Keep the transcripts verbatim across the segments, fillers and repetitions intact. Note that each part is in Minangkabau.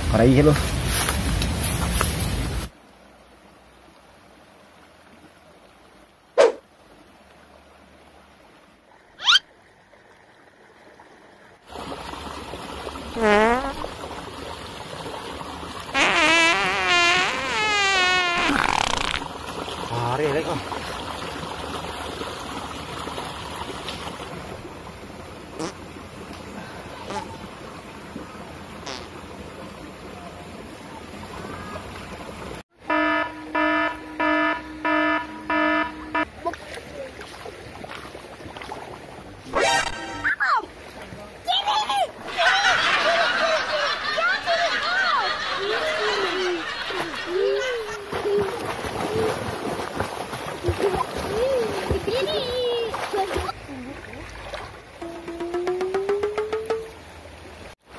Karai lo. Lari lagi ko.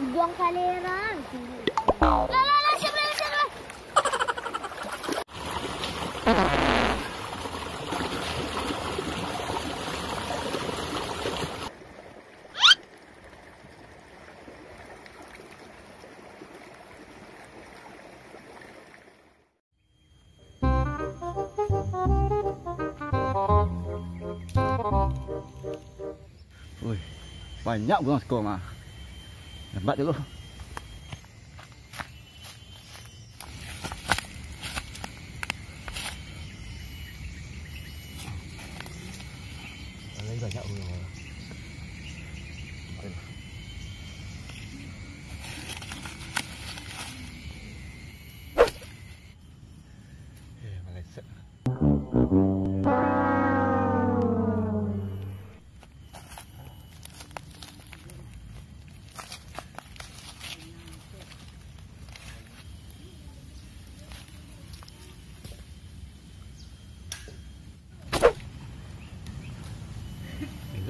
Ujuang kalerang. Lah, lah, lah, siap, lah, siap, lah. Wih, banyak burung siko mah. Lambat dulu. Banyak burung. Eh, meleset.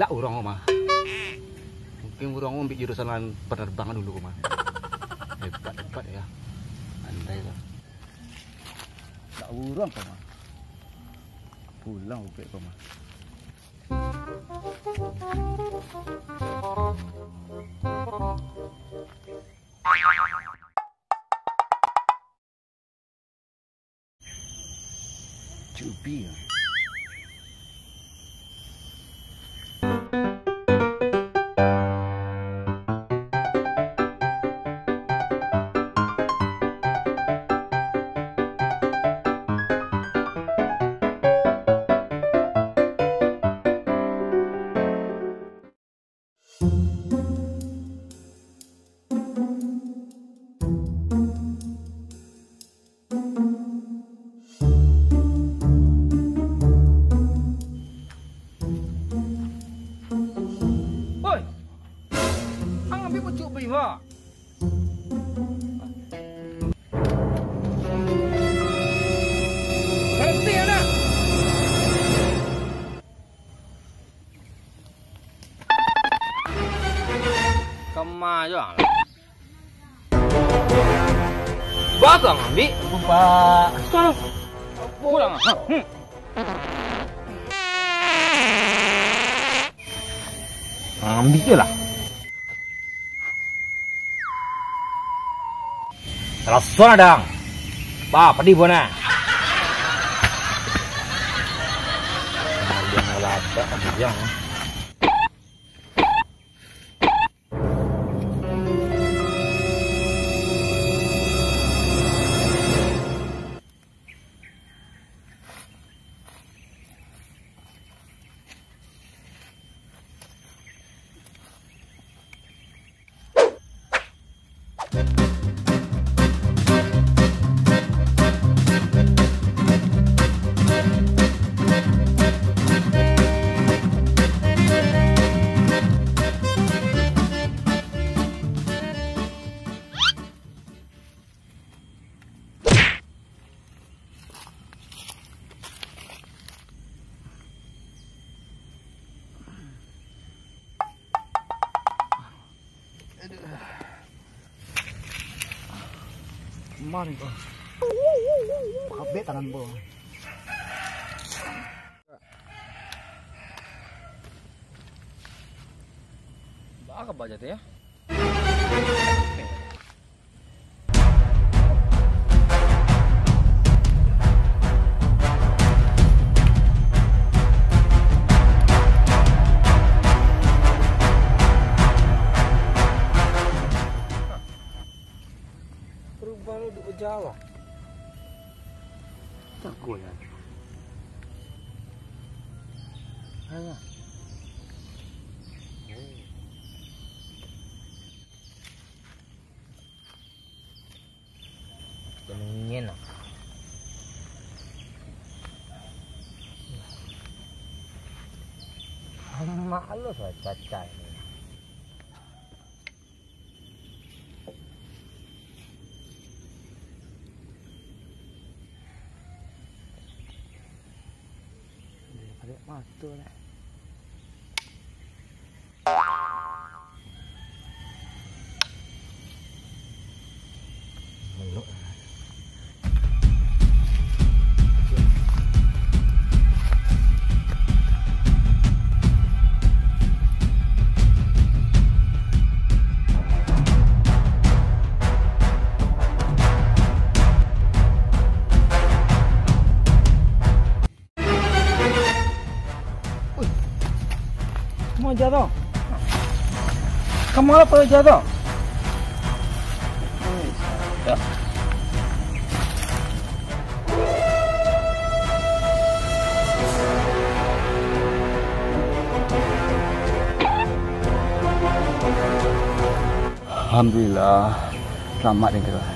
Ilak urang ko mah. Mungkin urang ko ambiak jurusan penerbangan dulu ko mah. Hebat, hebat ya. Andai lah. Ilak urang ko mah. Pulang ubek ko mah. Cubi. Oi! Ang ambiak pucuak bima. Barenti, anak! Kama jo ang. Bagang ambiak. Ampun, Pak. Salah. Pulang. Hmm. Ambiak je lah. Salah suara dang. Bah, pedih buah nah. Yang lapar, yang. Mari ko. Kabek tangan ko. Baa kaba jadi, yo? Kalau duduk jauh. Takut ya. Ayo. Kenyang lah. Malas lah cacai ni. Dia balik mato lah. Ui. Kama aja tu? Kama lah pai aja tu? Ui, dah. Alhamdulillah, salamaik den, Kak.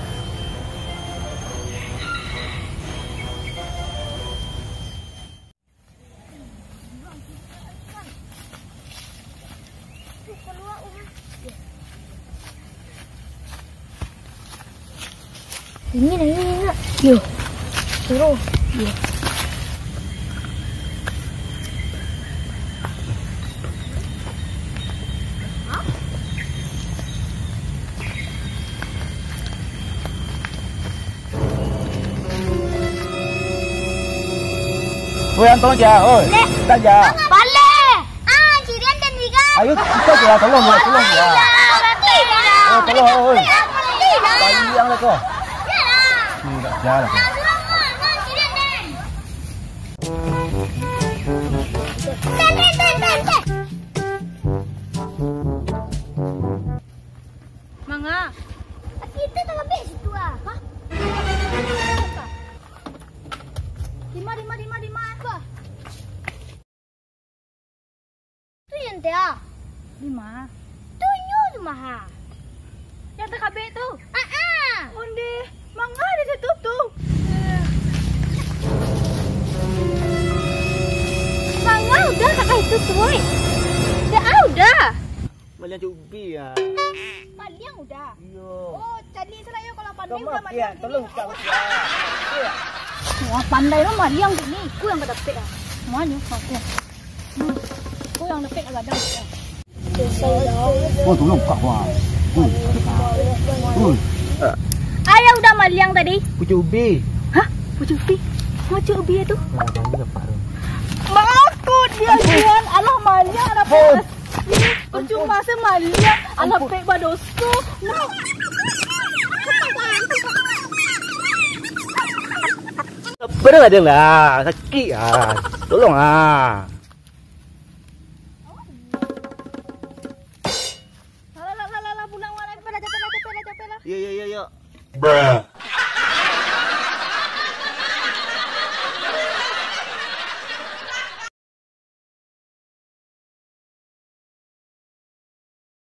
Angin, angin, angin. Yo. Turun. Yo. Oi, Anton, ja, oi. Leh. Kita, ja. Baleh. Ah, cirian dan tiga. Ayo, kita je lah, tolong, ya, tolong, ya. Mati lah. Oh, tolong, oi. Mati lah. Sayang lah kau. Yalah. Tidak, jalan. Nah, suruh kau, kau cirian dan. Ten, ten, ten, ten, ten. Manga. Kita tak habis situ ah. Hah? Dima, dima, dima, dima. Apa? Tu yang dia. Dima. Tu nyo tu maha. Yang takabek tu. Ah ah. Onde, manga di situ tu. Manga udah kakak itu tu, oi. Dah ah, udah. Maliang cubi ah. Maliang udah. Iyo. Oh, cari salah yo kalau pandai udah maliang. Tolong buka. Wah, pandai lo maliang ni. Ku yang kadapek ah. Mana aku? Hmm. Ku yang dapek kadang. Oh, tolong buka, wah. Ui. Ui. Ayah udah maliang tadi. Pucuk ubi. Hah? Pucuk ubi? Pucuk ubi itu? Nah, tadi lapar. Makut dia, Jian. Alah, maliang ada. Percuma se maliang, alah pek badoso. Apa dah lah, sakit ah. Tolong ah. Lah, lah, lah, lah, lah, pulang, pulang, capek lah, capek lah, capek lah, capek lah. Yo, yo, yo, yo. Bruh.